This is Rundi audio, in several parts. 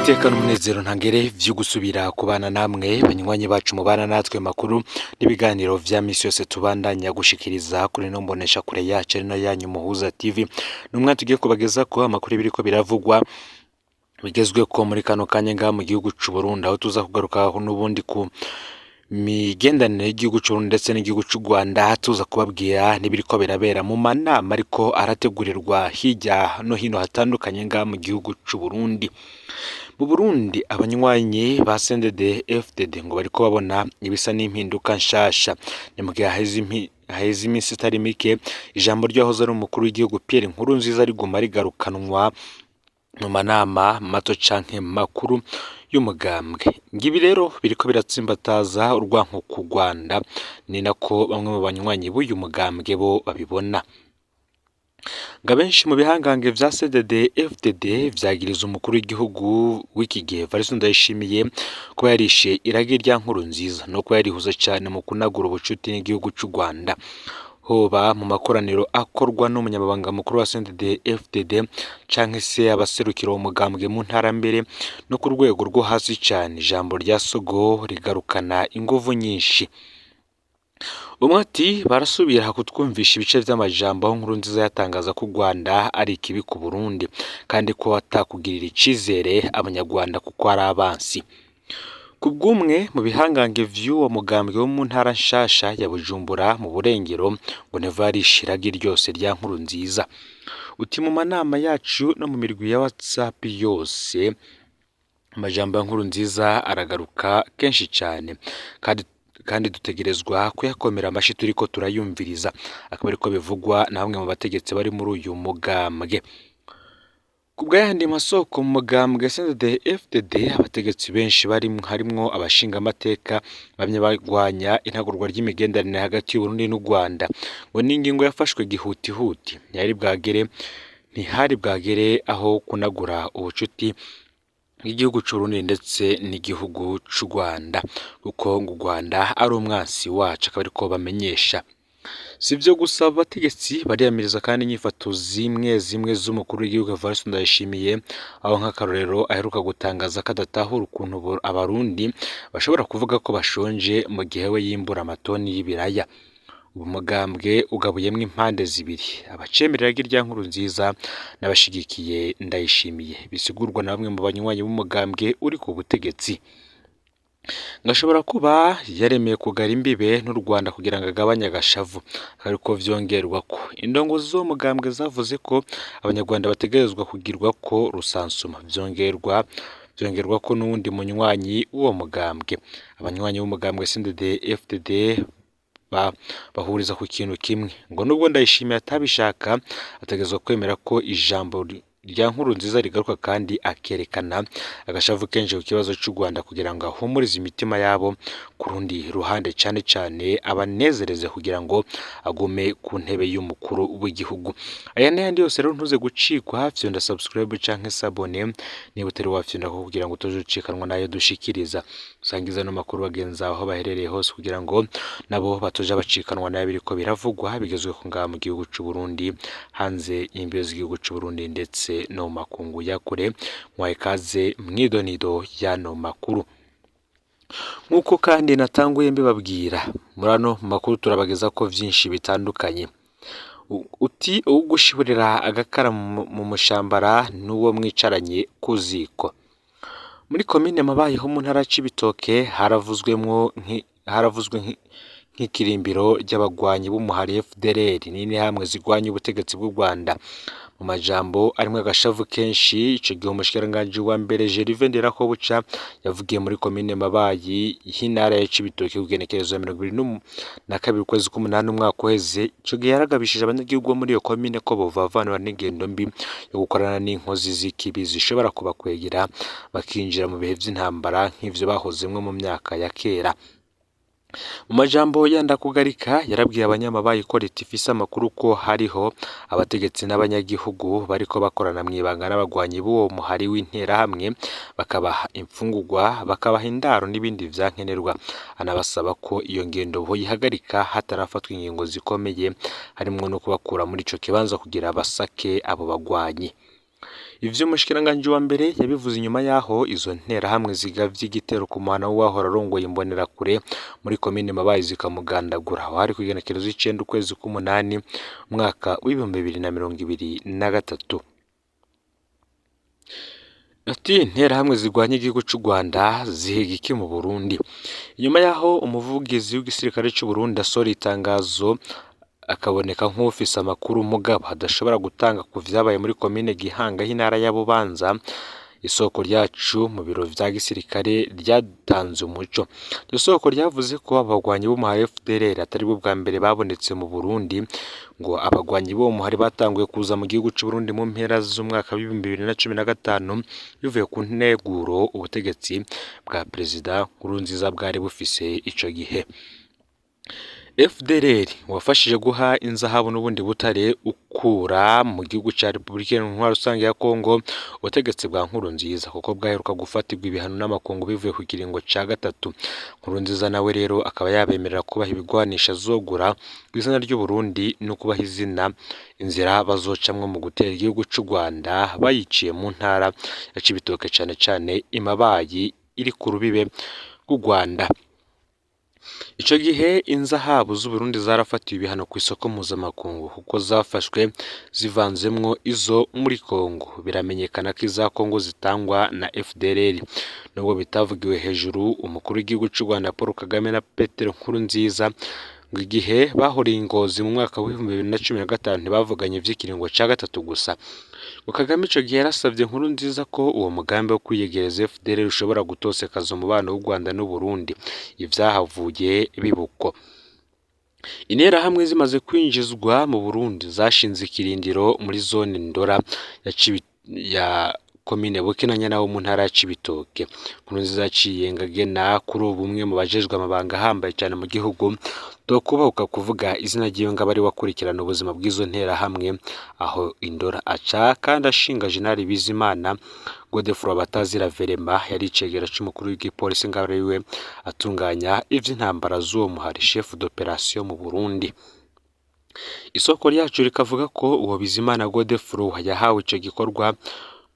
Niteka n'umunezero ntangere vyo gusubira kubana namwe banywanyi bacu mubana natwe makuru n'ibiganiro vya misi yose tubandanya gushikiriza kuri no mbonesha kure yacu ari no yanyu Muhuza TV. Numwe tugiye kubageza ko amakuru biriko biravugwa bigezweko muri kano kanya ngaha mu gihugu c'u Burundi, aho tuza kugaruka n'ubundi ku migenderanire y'igihugu c'u Burundi ndetse n'igihugu c'u Rwanda, tuza kubabwira n'ibiriko birabera mu manama ariko arategurirwa hirya no hino hatandukanye ngaha mu gihugu c'u Burundi. Mu Burundi abanywanyi ba CNDD FDD ngo bariko babona ibisa n'impinduka nshasha. Ni mu gihe haheze iminsi itari mike ijambo ryahoze ari umukuru w'igihugu Pierre Nkurunziza riguma rigarukanwa mu manama mato canke makuru y'umugambwe. Ngibi rero biriko biratsimbataza urwanko ku Rwanda, ni nako bamwe mu banywanyi b'uyu mugambwe bo babibona. Ngo abenshi mu bihangange vya CNDD FDD vyagiriza umukuru w'igihugu w'iki gihe Evariste Ndayishimiye kuba yarishe iragi rya Nkurunziza no kuba yarihuze cane mu kunagura ubucuti n'igihugu c'u Rwanda, hoba mu makoraniro akorwa n'umunyamabanga mukuru wa CNDD FDD canke se abaserukira uwo mugambwe mu ntara, mbere no ku rwego rwo hasi cane ijambo rya Sogo rigarukana inguvu nyinshi. Umwe ati: "Barasubira kutwumvisha ibice vy'amajambo aho Nkurunziza yatangaza ko u Rwanda ari ikibi ku Burundi kandi ko atakugirira icizere abanyarwanda kuko ari abansi." Ku bw'umwe mu bihangange vy'uwo mugambwe wo mu ntara nshasha ya Bujumbura mu Burengero, ngo Neva yarishe iragi ryose rya Nkurunziza. Uti: "Mu manama yacu no mu mirwi ya WhatsApp yose amajambo ya Nkurunziza aragaruka kenshi cane, kandi dutegerezwa kuyakomera amashi turiko turayumviriza." Akaba ariko bivugwa na bamwe mu bategetsi bari muri uyu mugambwe. Ku bw'ayandi masoko mu mugambwe CNDD-FDD, abategetsi benshi harimwo abashingamateka bamye barwanya intagurwa ry'imigenderanire hagati y'Uburundi n'u Rwanda. Ngo ni ingingo yafashwe gihutihuti, ntihari bwagere aho kunagura ubucuti bw'igihugu c'Uburundi ndetse n'igihugu c'u Rwanda, kuko ngo u Rwanda ari umwansi wacu, akaba ariko bamenyesha. Si ivyo gusa, abo bategetsi bariyamiriza kandi inyifato zimwe zimwe z'umukuru w'igihugu Evariste Ndayishimiye, aho nk'akarorero aheruka gutangaza ko adatahura ukuntu abarundi bashobora kuvuga ko bashonje mu gihe we yimbura amatoni y'ibiraya. Uwo mugambwe ugabuyemwo impande zibiri: abacemera iragi rya Nkurunziza n'abashigikiye Ndayishimiye, bisigurwa na bamwe mu banywanyi b'umugambwe uri ku butegetsi. Ngo ashobora kuba yaremeye kugara imbibe n'u Rwanda kugira ngo agabanye agashavu, ariko vyongerwako. Indongozi z'uwo mugambwe zavuze ko abanyarwanda bategerezwa kugirwako rusansuma, vyongerwako n'uwundi munywanyi w'uwo mugambwe. Abanywanyi b'umugambwe CNDD FDD bahuriza ku kintu kimwe: ngo nubwo Ndayishimiye atabishaka, ategerezwa kwemera ko ijambo rya Nkurunziza rigaruka kandi akerekana agashavu kenshi ku kibazo c'u Rwanda kugira ngo ahumurize imitima yabo ku rundi ruhande, cane cane abanezereze kugira ngo agume ku ntebe y'umukuru w'igihugu. Aya n'ayandi yose rero ntuze gucikwa, fyonda subscribe canke s'abonner niba utari wafyonda kugira ngo utoje ucikanwa nayo dushikiriza. Usangiza ano makuru bagenzi bawe aho baherereye hose kugira ngo nabo batoje bacikanwa nayo biriko biravugwa bigezweho ngaha mu gihugu c'u Burundi, hanze y'imbibe z'igihugu c'u Burundi ndetse no mu makungu ya kure. Mwaye ikaze mw'idonido y'ano makuru. Nk'uko kandi natanguye mbibabwira, muri ano makuru turabageza ko vyinshi bitandukanye. Uti: "Uwugushiburira agakara mu mushambara n'uwo mwicaranye ku ziko." Muri komine Mabayi ho mu ntara ya Cibitoke haravuzwe nk'ikirimbiro ry'abagwanyi b'umuhari FDLR n'interahamwe zirwanya ubutegetsi bw'u Rwanda. Mu majambo arimwo agashavu kenshi, ico gihe umushikiranganji wa mbere Gervais Ndirakobuca yavugiye muri komine Mabayi y'intara ya Cibitoke kw'igenekerezo ya 22 ukwezi k'umunani umwaka uheze, ico gihe yaragabishije abanyagihugu bo muri iyo komine ko bovavanura n'ingendo mbi yo gukorana n'inkozi z'ikibi zishobora kubakwegera bakinjira mu bihe vy'intambara nk'ivyo bahozemwo mu myaka ya kera. Mu majambo ya Ndakugarika, yarabwiye abanyamabayi ko leta ifise amakuru ko hariho abategetsi n'abanyagihugu bariko bakorana mw'ibanga n'abagwanyi b'uwo muhari w'interahamwe, bakabaha imfungurwa, bakabaha indaro n'ibindi vyankenerwa. Anabasaba ko iyo ngendo boyihagarika hatarafatwa ingingo zikomeye, harimwo no kubakura muri ico kibanza kugira basake abo bagwanyi. Ivyo umushikiranganji wa mbere yabivuze inyuma yaho izo nterahamwe zigavye igitero ku muhana w'uwahora arongoye Imbonerakure muri komine Mabayi zikamugandagura. Aho hari kw'igenekerezo 9 ukwezi k'umunani umwaka w'2023. Ati interahamwe zirwanya igihugu c'u Rwanda zihiga iki mu Burundi? Inyuma yaho umuvugizi w'igisirikare c'u Burundi asohora itangazo akaboneka nk'ufise amakuru mugabo adashobora gutanga ku vyabaye muri komine Gihanga y'intara ya Bubanza, isoko ryacu mu biro vya gisirikare ryatanze umuco. Iryo soko ryavuze ko abagwanyi b'umuhari FDLR atari bwo bwa mbere babonetse mu Burundi, ngo abagwanyi b'uwo muhari batanguye kuza mu gihugu c'u Burundi mu mpera z'umwaka w'2015 bivuye ku nteguro ubutegetsi bwa Perezida Nkurunziza bwari bufise ico gihe. FDLR wafashije guha inzahabu n'ubundi butare ukura mu gihugu ca Repubulika Iharanira Rusange ya Kongo ubutegetsi bwa Nkurunziza, kuko bwaheruka gufatirwa ibihano n'amakungu bivuye ku kiringo ca gatatu. Nkurunziza nawe rero akaba yabemerera kubaha ibigwanisha azogura kw'izina ry'u Burundi no kubaha izina inzira bazocamwo mu gutera igihugu c'u Rwanda bayiciye mu ntara ya Cibitoke, cane cane i Mabayi iri ku rubibe rw'u Rwanda. Ico gihe inzahabu z'Uburundi zarafatiwe ibihano kw'isoko mpuzamakungu kuko zafashwe zivanzemwo izo muri Kongo. Biramenyekana ko iza Kongo zitangwa na FDLR. Nubwo bitavugiwe hejuru, umukuru w'igihugu c'u Rwanda Paul Kagame na Petero Nkurunziza ngo igihe bahuriye i Ngozi mu mwaka w'2015 ntibavuganye ivy'ikiringo ca gatatu gusa. Ngo Kagame ico gihe yarasavye Nkurunziza ko uwo mugambi wo kwiyegereza FDLR ushobora gutosekaza umubano w'u Rwanda n'Uburundi. Ivyahavuye biba uko. Interahamwe zimaze kwinjizwa mu Burundi zashinze ikirindiro muri zone Ndora ya komine Bukinanyana ho mu ntara ya Cibitoke. Nkurunziza yaciye agena kuri ubu umwe mu bajejwe amabanga ahambaye cane mu gihugu, tokubahuka kuvuga izina ryiwe ngo abe ariwe akurikirana ubuzima bw'izo nterahamwe aho Indora, aca kandi ashinga Jenerali Bizimana Godefroid Batazira Verema yari icegera c'umukuru w'igipolisi ngo abe ariwe atunganya ivy'intambara z'uwo muhari, chef d'operation mu Burundi. Isoko ryacu rikavuga ko uwo Bizimana Godefroid yahawe ico gikorwa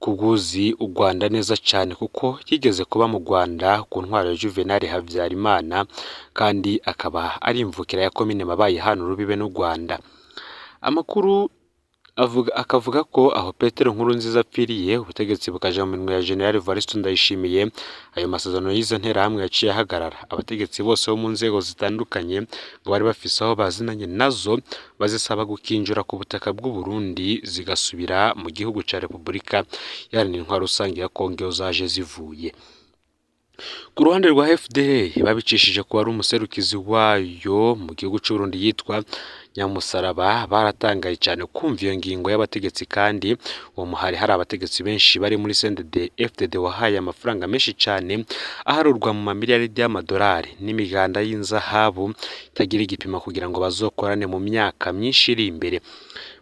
kubwuzi u Rwanda neza cane, kuko yigeze kuba mu Rwanda ku ntwaro ya Juvenal Habyarimana, kandi akaba ari imvukira ya komine Mabayi hano urubibe n'u Rwanda. Amakuru akavuga ko aho Petero Nkurunziza apfiriye ubutegetsi bukaja mu minwe ya General Evariste Ndayishimiye, ayo masezerano y'izo nterahamwe yaciye ahagarara. Abategetsi bose bo mu nzego zitandukanye ngo bari bafise aho bazinanye nazo bazisaba gukinjura ku butaka bw'u Burundi zigasubira mu gihugu ca Repubulika Iharanira Intwaro Rusange ya Kongo iyo zaje zivuye. Ku ruhande rwa FDL babicishije ku wari umuserukizi wayo mu gihugu c'u Burundi yitwa Nyamusaraba, baratangaye cane kumva iyo ngingo y'abategetsi, kandi uwo muhari hari abategetsi benshi bari muri CNDD FDD wahaye amafaranga menshi cane aharurwa mu mamiliyaridi y'amadolari n'imiganda y'inzahabu itagira igipimo kugira ngo bazokorane mu myaka myinshi iri imbere.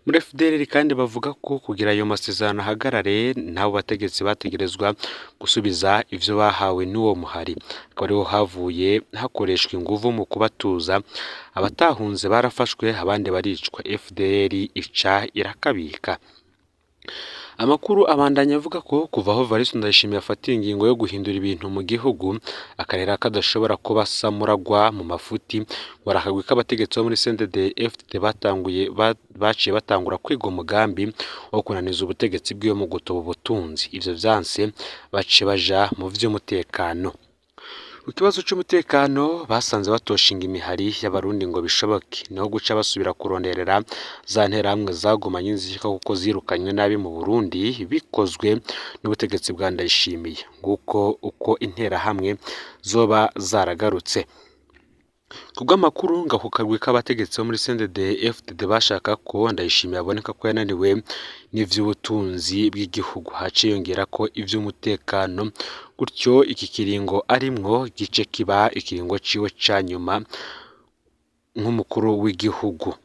Muri FDLR kandi bavuga ko kugira ayo masezerano ahagarare n'abo bategetsi bategerezwa gusubiza ivyo bahawe n'uwo muhari, akaba ariho havuye hakoreshwa inguvu mu kubatuza. Abatahunze barafashwe abandi baricwa, FDLR ica irakabika. Amakuru abandanya avuga ko kuva aho Evariste Ndayishimiye afatiye ingingo yo guhindura ibintu mu gihugu, akarera kadashobora kuba samuragwa mu mafuti, ngo arakagwi k'abategetsi bo muri CNDD FDD batanguye baciye batangura kwiga umugambi wo kunaniza ubutegetsi bwiwe mu gutoba ubutunzi. Ivyo vyanse baciye baja mu vy'umutekano. Ku kibazo c'umutekano basanze batoshinga imihari y'abarundi ngo bishoboke, niho guca basubira kuronderera za nterahamwe zagumanye inzika kuko zirukanywe nabi mu Burundi bikozwe n'ubutegetsi bwa Ndayishimiye. Nguko uko interahamwe zoba zaragarutse. Kubw'amakuru ngo ako kagwi k'abategetsi bo muri CNDD FDD bashaka ko Ndayishimiye aboneka ko yananiwe n'ivy'ubutunzi bw'igihugu, haciye hiyongera ko ivy'umutekano, gutyo iki kiringo arimwo gice kiba ikiringo ciwe ca nyuma nk'umukuru w'igihugu.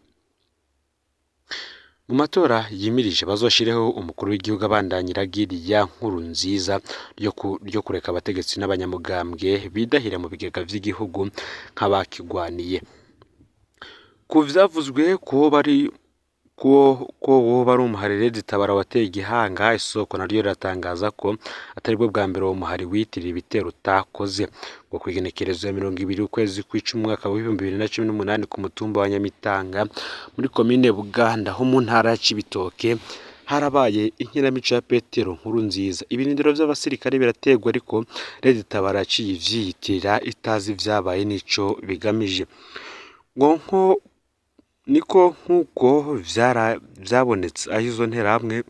Mu matora yimirije bazoshireho umukuru w'igihugu abandanya iragi rya Nkurunziza ryo kureka abategetsi n'abanyamugambwe bidahira mu bigega vy'igihugu nk'abakigwaniye. Ku vyavuzwe ko bari Ko woba ari umuhari Red Tabara wateye igihanga, isoko naryo riratangaza ko atari bwo bwa mbere uwo muhari wiyitirira ibitero utakoze. Ngo kw'igenekerezo ya 20 ukwezi kw'icumi umwaka w'2018 ku mutumba wa Nyamitanga muri komine Buganda ho mu ntara ya Cibitoke harabaye inkinamico ya Petero Nkurunziza. Ibirindiro vy'abasirikare birategwa, ariko Red Tabara yaciye ivyiyitirira itazi ivyabaye n'ico bigamije. Ngo nko niko nk'uko vyabonetse aho izo nterahamwe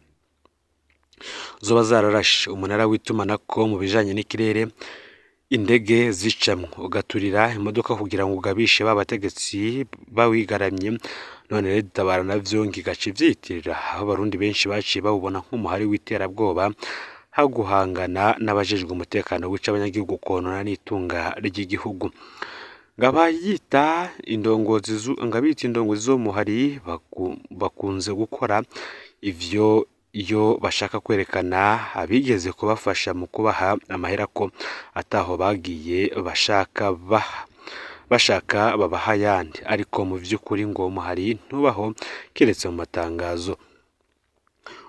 zoba zararashe umunara w'itumanako mu bijanye n'ikirere indege zicamwo, ugaturira imodoka kugira ngo ugabishe ba bategetsi bawigaramye. None Red Tabara navyo ngigaca ivyiyitirira, aho abarundi benshi baciye bawubona nk'umuhari w'iterabwoba haguhangana n'abajejwe umutekano wica abanyagihugu konona n'itunga ry'igihugu. Ngabita indongozi z'uwo muhari bakunze gukora ivyo iyo bashaka kwerekana abigeze kubafasha mu kubaha amahera ko ataho bagiye bashaka babaha ayandi, ariko mu vy'ukuri ngo umuhari ntubaho kiretse mu matangazo.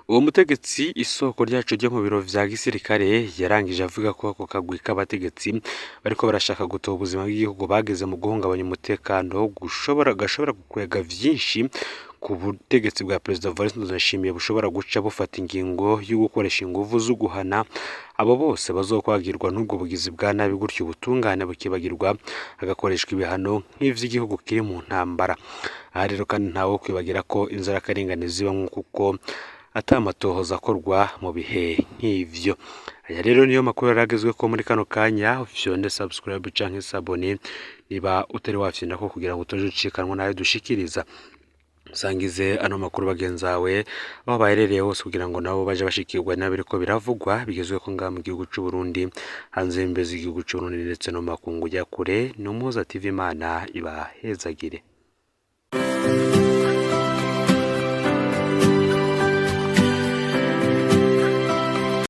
Uwo mutegetsi isoko ryacu ryo mu biro vya gisirikare yarangije avuga ko ako kagwi k'abategetsi bariko barashaka gutoba ubuzima bw'igihugu bageze mu guhungabanya umutekano gashobora gukwega vyinshi ku butegetsi bwa Perezida Evariste Ndayishimiye, bushobora guca bufata ingingo yo gukoresha inguvu zo guhana abo bose bazokwagirwa n'ubwo bugizi bwa nabi, gutyo ubutungane bukibagirwa hagakoreshwa ibihano nk'ivy'igihugu kiri mu ntambara. Aha rero kandi ntawo kwibagira ko inzirakarengane zibamwo kuko ata matohoza akorwa mu bihe nk'ivyo. Aya rero niyo makuru yaragezwe ko muri kano kanya. Ufyonde subscribe canke s'abonner niba utari wafyonda ko kugira ngo utoje ucikanwa nayo dushikiriza. Usangize ano makuru bagenzawe aho baherereye hose kugira ngo nabo baje bashikirwa n'abiriko biravugwa bigezweho ngaha mu gihugu c'u Burundi, hanze y'imbibe z'igihugu c'u Burundi ndetse no mu makungu ya kure. Ni Umuhuza TV, Imana ibahezagire.